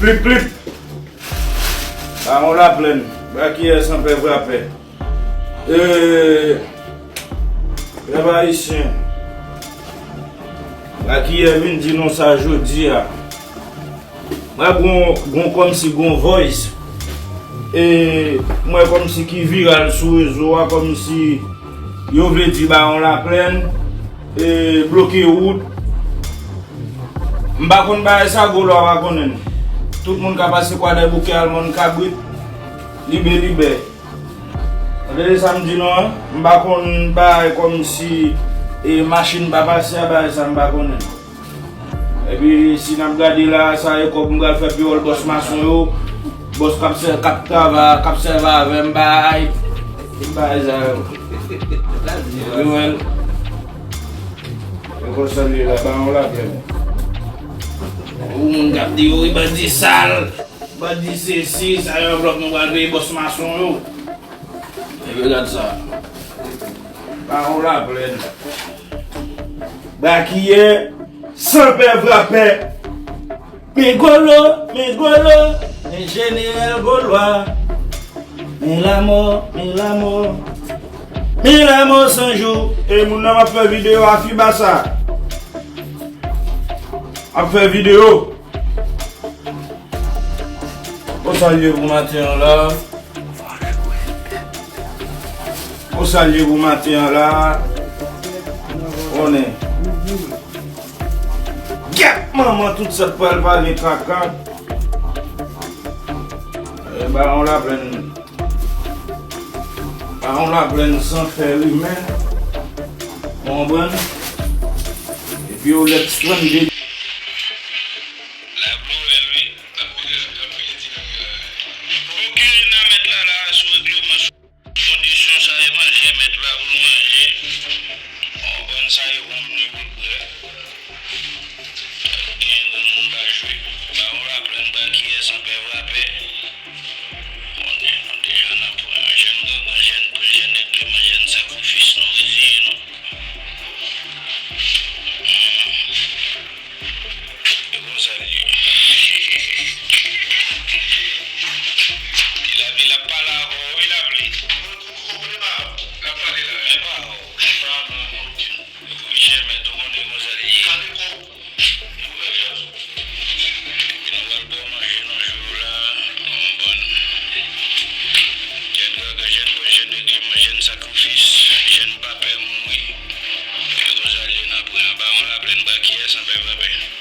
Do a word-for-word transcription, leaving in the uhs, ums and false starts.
Plip, plip. Bawon Laplèn, Bakiyè san pè vrapè. E, pèp ayisyen, Bakiyè vin di nou sa jodi a. Mwen gon, gon kòmsi gon voice. E, mwen kòmsi ki viral sou rezo a, kòmsi yo vle di Bawon Laplèn, e, bloke wout. M pa konn bagay sa, Golwa pa konnen. Tout moun ka pase Kwadèboukè al Mòn Kabrit, libelibè. Ou tande sa m di nou an? M pa konn bagay kòmsi, e, machin pa pase a, bagay sa m pa konnen. Epi si n ap gade la, sa e kòb m pral fè pi wòl bòs mason yo, bòs k ap sè-, k ap travay, k ap sèvi avè m, bay, bay sa yo. Yo wè l. Yo konsa l ye la, Bawon Laplèn. Ou moun k ap di yo, wi, bandi sal, bandi sesi, sa yo vlòk nou pral peye bòs mason yo. Epi gad sa. Bawon Laplèn. Bakiyè, san pè vrapè. Men Golo, men Golo, men jeneral Golwa. Men lamò, men lamò. Men lamò san jou. E moun nan m ap fè videyo a Fibasa. Ap fè videyo. Konsa l ye pou maten an la. Konsa l ye pou maten an la. Konnen. Gyèt manman tout sa k pral pale kaka. E, Bawon Laplèn. Bawon Laplèn san fè rimè. Ou konprann? Epi yo lèt trannde. Lablo wè l wi. Pwokirè nan mèt la la sou regleman sou kondisyon sa e manje mèt la pou l manje. Ou konprann sa e wonm li pou l bwè. Genyen granmoun pa jwe. Bawon Laplèn, Bakiyè san pè vrapè. Konnen nou deja nan pwen an. Jèn gangan, jèn pwen, jèn regleman, jèn sakrifis, nou reziye nou. Hmm. E konsa l ye. Lapli, l ap pale avè w, wi, Lapli. L ap pale la. Men pa w. Wi, jèmèt, ou konnen konsa l ye. Epi nou pral ba w manje nan jou la, yon bòn. Jèn gangan, jèn pwen, jèn regleman, jèn sakrifis, jèn pa pè mouri. E konsa l ye nan pwen an. Bawon Laplèn, Bakiyè san pè vrapè.